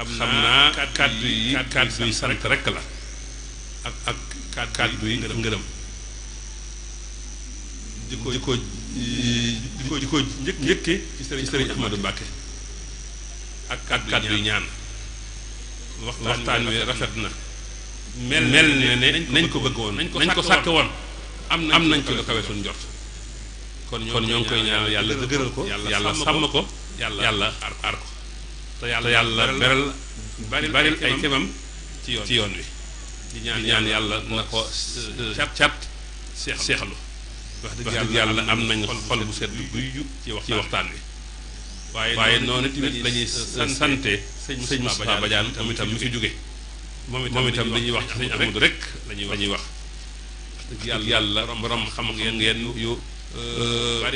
xam naa kàddu yi sant rek la ak kàddu yi ngërëm di ko njëkke ci sëriñ Ahmadou Mbacké ak kàddu yi ñaan waxtaan wi rafet na mel ne nañ ko bëgg woon nañ ko sàkk woon am nañ ci lu kawe suñu njort kon ñoo ngi koy ñaanal yàlla dëgëral ko yàlla sàmm ko yàlla aar ko te yàlla beral baril ay kemam ci yoon wi di ñaan yàlla na ko cat seexlu wax dëgg yàlla am nañ xol bu sedd guy ci waxtaan wi waaye noonu tamit la ñuy sante sëñ Moustapha Badiane moom itam mi fi jóge moom itam dañuy wax ci sëñ Amadou rek la ñuy wax dëgg yàlla borom xam ngeen yu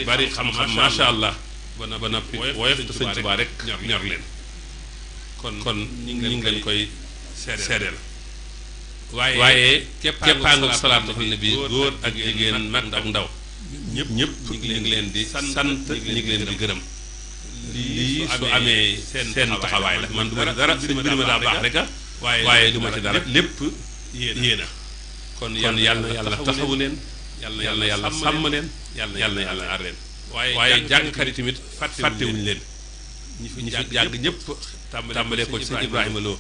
bari xam-xam macha allah ba noppi woyof te sëñ Tuubaa rek ñor leen kon ñu ngi leen koy seedeel waaye keppaangu salaatu ala nabi góor ak jigéen mag ak ndaw ñëpp ñu ngi leen di sant ñu ngi leen di gërëm lii su amee seen taxawaay la man du ma ci dara sëñ bi ma daa baax rek waaye du ma ci dara lépp yéena kon yàlla taxawu leen yàlla sàmm leen yàlla aar leen waaye jàngkat yi tamit fàttewuñu leen ñi fi jàng ñëpp tàmbalee ko ci sëñ Ibrahima Lo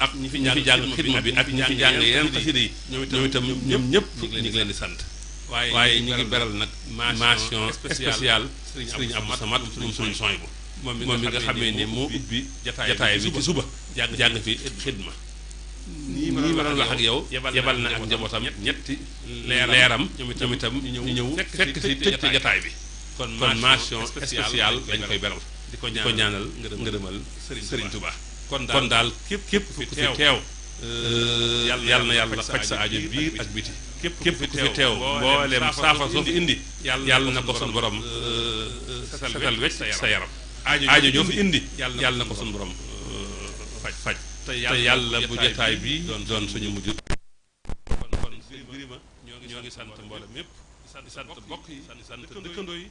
ak ñi fi jàng xidma bi ak ñi fi jàng yeneen xasida yi ñoom itam ñoom ñëpp ñu ngi leen di sant waaye ñu ngi beral nag mention spéciale Sëriñ Abdou Samad moom suñu sooy bu moom mi nga xamee ne moo ubbi jataay bi ci suba jàng fi xidma nii ma doon wax ak yow yebal na ak njabootam ñetti leeram ñoom itam ñu ñëw fekk si tëj ci jataay bi kon mention spéciale lañ koy beral di ko ñaanal ngërëmal Sëriñ Tuubaa kon daal képp ku fi teew yàlla na yàlla faj sa aajo biir ak biti képp ku fi teew mboolem saafara soo fi indi yàlla na ko sun borom setal wecc sa yaram aajo joo fi indi yàlla na ko sun borom faj te yàlla bu jotaay bi doon suñu mujj kon birima ñoo ngi sant mboolem yépp di sant bokk yi di sant dëkkandoo yi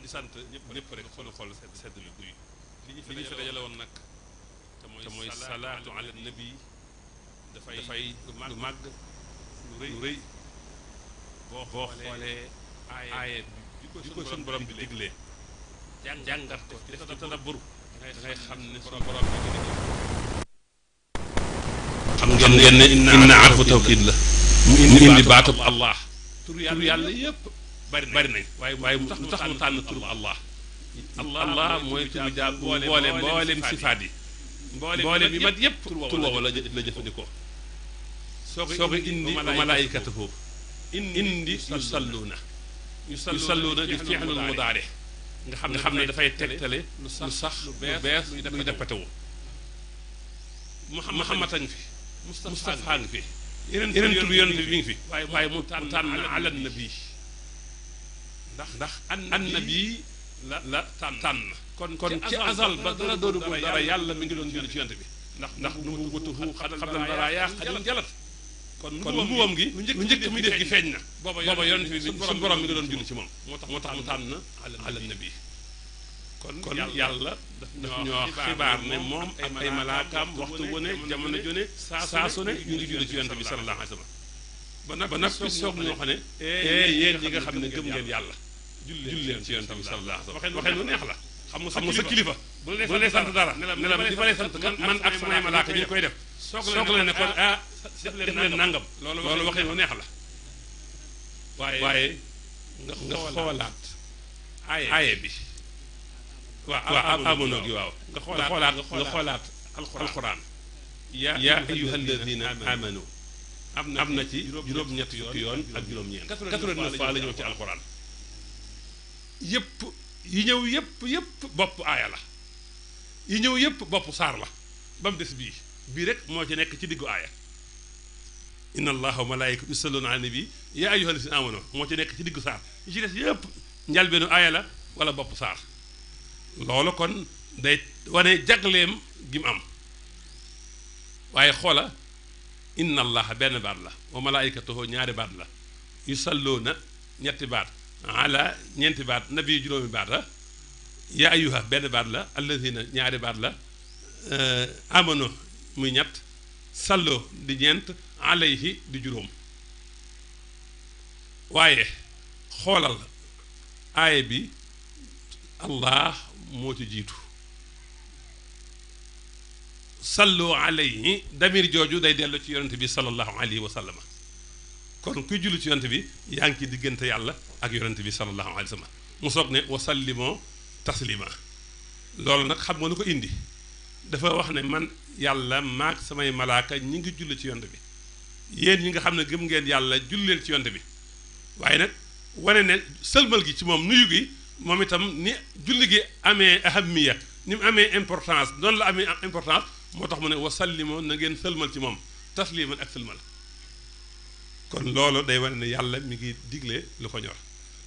di sant ñëpp rek sunu xol sedd bi guy li ñu fi dajale woon nag te mooy salaatu ala nabi dafay lu màgg lu rëy boo xoolee aaye bi ko suñu borom bi diglee jàngat ko def ci tadabbur dangay xam ne suñu borom bi xam ngeen ne inna arfu tawkiid la mu indi baatub allah tur yàlla yëpp bari nañ waaye lu tax mu tànn tur allah allah mooy turu jaam mboolem sifaat yi mboolem yi mat yëpp tur woowu la jëfandikoo soo ko indi wa malaayikatuhu indi yusalluuna di fi'lul mudaari nga xam ne dafay tegtale lu sax lu bees luy deppatewu Muhammad a ngi fi Mustafa ngi fi yeneen tur yonent bi ngi fi waaye mu tànn ala nabi ndax an nabi la tànn kon ci azal ba dara doonugul dara yàlla mi ngi doon julli ci yonent bi ndax nu mu wutuhu xadal baraaya xadil jalat kon mbubbam gi lu njëkk mi def gi feeñ na booba yonent bi suñu borom mi ngi doon julli ci moom moo tax mu tànn ala nabi kon yàlla daf ñoo xibaar ne moom ak ay malaakaam waxtu wu ne jamono ju ne saa su ne ñu ngi julli ci yonent bi sallallahu alayhi wa sallam ba nag soog ñoo xam ne yéen ñi nga xam ne gëm ngeen yàlla julli leen ci yonent bi sallallahu alayhi wa sallam waxee lu neex la xam nga sa kilifa bu la lay sant dara ne la di ma lay sant man ak samay malaaka ñu koy def soog la ne kon def leen nangam loolu waxee lu neex la waaye nga xoolaat aaye bi waaw amono gi waaw nga xoolaat alquran yaa ayyuha alladina amanu am na ci juróom-ñetti yoon ak juróom-ñeent 89 fois la ñëw ci alquran yëpp yi ñëw yëpp bopp aaya la yi ñëw yëpp bopp saar la ba mu des bii rek moo ci nekk ci diggu aaya inna allaha wa malaayikatu yusalluna ala nabi yaa ayyuha alladina amanu moo ci nekk ci diggu saar yi ci des yëpp njalbeenu aaya la wala bopp saar loolu kon day wane jagleem gi mu am waaye xoola inna allaha benn baat la wa malaayikatuhu ñaari baat la yusalluuna ñetti baat ala ñeenti baat nabi juróomi baat la yaa ayyuha benn baat la alladina ñaari baat la amano muy ñett salloo di ñeent alayhi di juróom waaye xoolal aaya bi allah moo ci jiitu sallu alayhi damir jooju day dellu ci yonent bi sallallahu alayhi wa sallam kon kuy julli ci yonent bi yaa ngi ci diggante yàlla ak yonent bi sallallahu alayhi wa sallam mu soog ne wa sallimoo taslima loolu nag xam nga lu ko indi dafa wax ne man yàlla maag samay malaaka ñi ngi julli ci yonent bi yéen ñi nga xam ne gëm ngeen yàlla julleel ci yonent bi waaye nag wane ne sëlmal gi ci moom nuyu gi moom itam ni julli gi amee ahamiya ni mu amee importance noonu la amee importance moo tax mu ne wa sallimoo na ngeen sëlmal ci moom tasliman ak sëlmal kon loolu day wane ne yàlla mi ngi digle lu ko ñor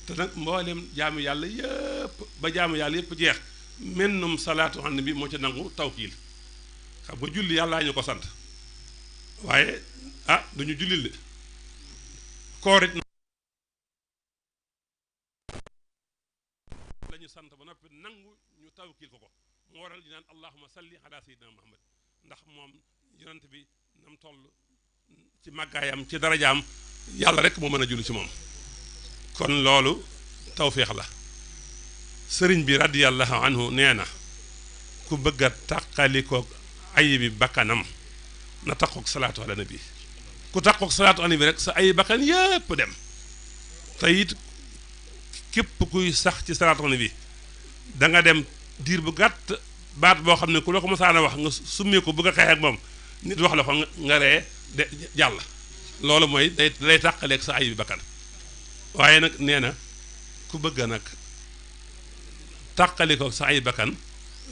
te nag mboolem jaamu yàlla yëpp ba jaamu yàlla yëpp jeex mennum salaatu an nabi moo ca nangu tawkiil xam nga julli yàllaa ñu ko sant waaye ah duñu jullil de koorit la ñu sant ba noppi nangu ñu tawkiil ko moo waral ñu naan allahuma salli ala sayyidina muhammad ndax moom yonent bi nam toll ci màggaayam ci darajaam yàlla rek moo mën a julli ci moom kon loolu tawféex la sëriñ bi radiyallahu anhu nee na ku bëgg a tàqalikoog ayi bi bakkanam na taqoog salaatu ala nabi ku taqoog salaatu ala nabi rek sa ayi bakkan yépp dem te it képp kuy sax ci salaatu ala nabi da nga dem diir bu gàtt baat boo xam ne ku la ko mësaan a wax nga summee ko bëgg a xeex ak moom nit wax la ko nga ree de jàll loolu mooy day tàqaleeg sa ayi bi bakkan waaye nag nee na ku bëgg nag tàqali ko sa ay bakkan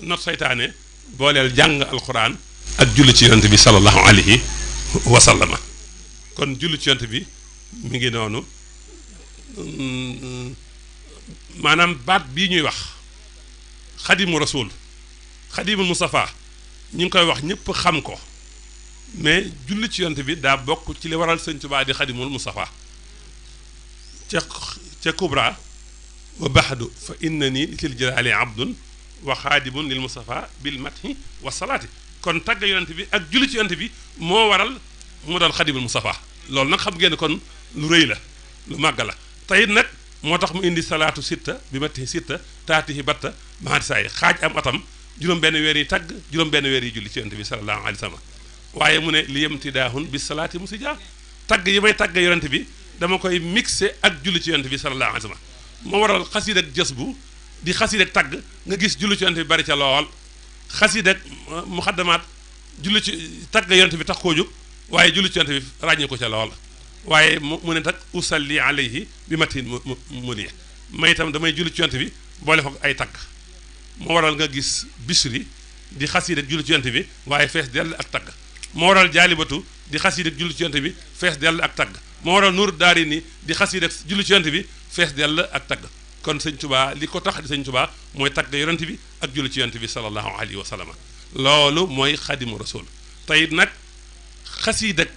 not seytaane booleel jàng alquran ak julli ci yonent bi sallallahu alayhi wa sallama kon julli ci yonent bi mi ngi noonu maanaam baat bii ñuy wax xadimu rasul xadimul Mustafa ñu ngi koy wax ñëpp xam ko mais julli ci yonent bi daa bokk ci li waral Sëñ Tuubaa di xadimul Mustafa ca kubra wa baxdu fa innani lil jalaali abdun wa xaadimun lil Mustafa bil mathi wa salaati kon tagg yonent bi ak julli ci yonent bi moo waral mu doon xadimul Mustafa loolu nag xam ngeen kon lu rëy la lu màgg la teyit nag moo tax mu indi salaatu sitta bi matti sitta taatihi batta maati saa yi xaaj am atam juróom benn weer yi tagg juróom benn weer yi julli ci yonent bi sallallahu alayhi wa sallam waaye mu ne li yemtidaahun bi salaati musija tagg yi may tagg yonent bi dama koy mixé ak julli ci yonent bi sallallahu alayhi wa sallam moo waral xasiid ak jës bu di xasiid ak tagg nga gis julli ci yonent bi bari ca lool xasiid ak muxaddamaat julli ci tagg yonent bi tax koo jóg waaye julli ci yonent bi ràññee ko ca lool waaye mu ne tak usalli alayhi bi matin mu liye may itam damay julli ci yonent bi boole ko ay tagg moo waral nga gis bisri di xasiid ak julli ci yonent bi waaye fees dell ak tagg moo waral jaalibatu di xasiid ak julli ci yonent bi fees dell ak tagg moo waral nuur daari ni di xasiid ak julli ci yonent bi fees dell ak tagg kon sëñ Tuubaa li ko tax di sëñ Tuubaa mooy tagg yonent bi ak julli ci yonent bi sallallahu alayhi wa sallam loolu mooy xadimu rasul tey nag xasiid ak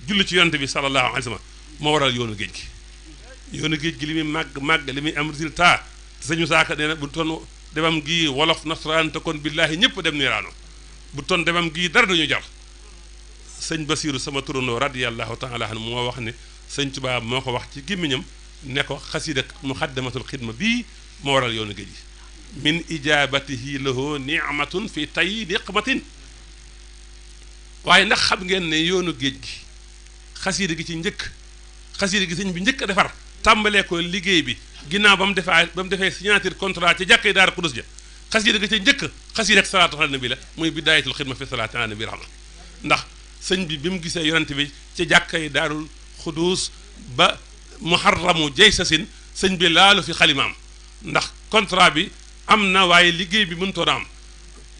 julli ci yonent bi sallallahu alayhi wa sallam moo waral yoonu géej gi li muy màgg li muy am résultat te sëñu saaka nee na bu ton demam gii wolof nasaraan te kon billaahi ñëpp dem niiraano bu ton demam gii dara dañu jar sëñ Basiiru sama turandoo radiyallahu taala anhu moo wax ne sëñ Tuubaa moo ko wax ci gémmiñam ne ko xasiid ak muxaddamatul xidma bii moo waral yoonu géej gi min ijaabatihi lahu ni'matun fi tay niqmatin waaye ndax xam ngeen ne yoonu géej gi xasiida gi ci njëkk xasiida gi sëñ bi njëkk a defar tàmbalee ko liggéey bi ginnaaw ba mu defee signature contrat ci jàkkee Daaru Xudus ja xasiida gi ci njëkk xasiida ak salaatu ala nabi la muy bidaayatul xidma fi salaati ala nabi rahma ndax sëñ bi mu gisee yonent bi ci jàkkay Daarul Xudus ba muharramu jay sasin sëñ bi laalu fi xalimaam ndax contrat bi am na waaye liggéey bi mënutoon a am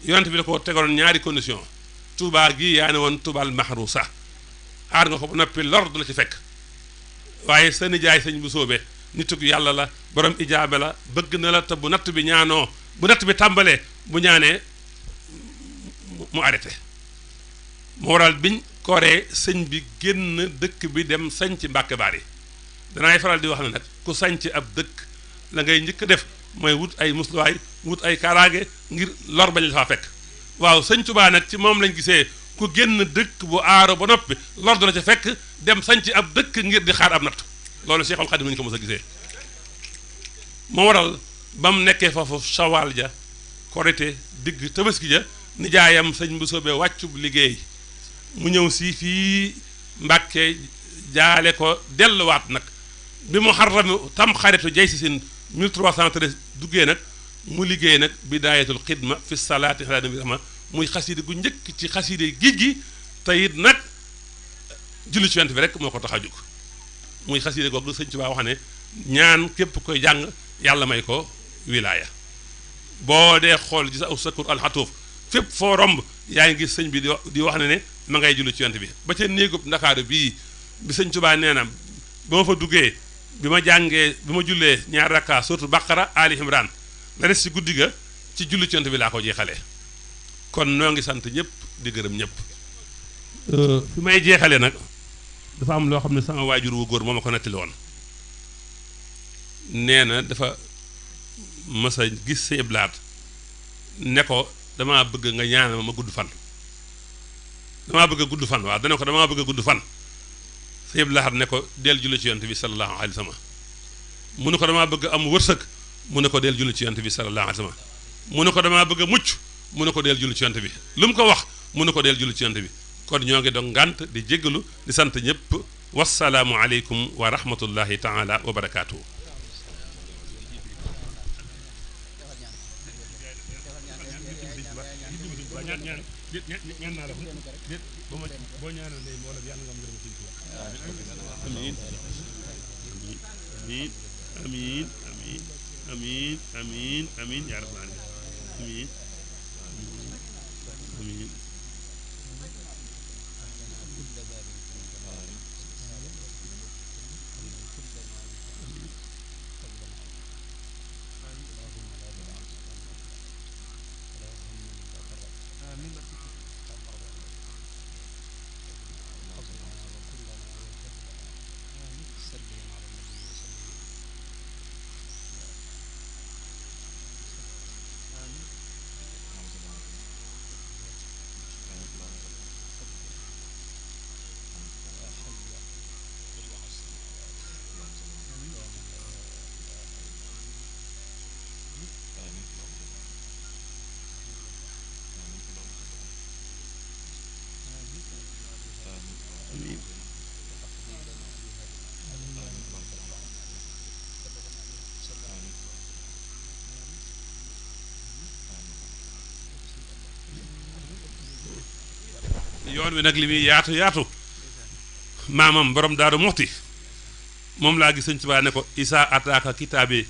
yonent bi da ko tegoon ñaari condition Tuubaa gi yaa ne woon Tuubal mahrusa aar nga ko ba noppi lor du la ci fekk waaye sa nijaay sëñ bu soobee nitug yàlla la borom ijaabe la bëgg na la te bu natt bi ñaanoo bu natt bi tàmbalee bu ñaanee mu arrêté moo waral biñ koree sëñ bi génn dëkk bi dem sañc Mbàkke Baari danaay faral di wax ne nag ku sañc ab dëkk la ngay njëkk def mooy wut ay musluwaay wut ay kaaraange ngir lor bañ la faa fekk waaw sëñ Tuubaa nag ci moom lañ gisee ku génn dëkk bu aaro ba noppi lor dana ca fekk dem sañc ab dëkk ngir di xaar ab natt loolu Cheikhul Khadim lañu ko mos a gisee moo waral ba mu nekkee foofu sawaal ja korite digg tabaski ja nijaayam sëñ bu soobee wàccub liggéey mu ñëw si fii Mbàkke jaale ko delluwaat nag bi mu xarami tam xaritu jay si sin 1313 duggee nag mu liggéey nag bidaayatul xidma fi salaati ala nabi rahma muy xaside gu njëkk ci xaside géej gi te it nag julli ci yonent bi rek moo ko tax a jóg muy xaside googu sëñ Tuubaa wax ne ñaan képp koy jàng yàlla may ko wilaaya boo dee xool ci sa aw sakur alxatuuf fépp foo romb yaa ngi gis sëñ bi di wax ne ma ngay julli ci yonent bi ba ca néegub Ndakaaru bii bi sëñ Tuubaa nee na ba ma fa duggee bi ma jullee ñaar rakka surtout Baqara Ali Imran la des ci guddi ga ci julli ci yonent bi laa ko jeexalee kon noo ngi sant ñëpp di gërëm ñëpp fi may jeexalee nag dafa am loo xam ne sama waajur wu góor moo ma ko nettali woon nee na dafa mës a gis Sëñ Abdu Lahat ne ko damaa bëgg nga ñaanal ma gudd fan damaa bëgg a gudd fan waaw dana ko damaa bëgg a gudd fan Sëñ Abdu Lahat ne ko del julli ci yonent bi sallallahu alayhi wa sallam mu ne ko damaa bëgg am wërsëg mu ne ko del julli ci yonent bi sallallahu alayhi wa sallam mu ne ko damaa bëgg a mucc mu ne ko del julli ci yonent bi lu mu ko wax mu ne ko del julli ci yonent bi kon ñoo ngi doon ngànt di jéggalu di sant ñëpp wasalaamu aleykum wa rahmatullahi taala wa barakaatuhu amiin amiin amiin amiin yaa rabbal aalamiin amiin yoon wi nag li muy yaatu yaatu maamam borom Daaru Muxti moom laa gis sëñ Tuubaa ne ko isa ataaka kitaabe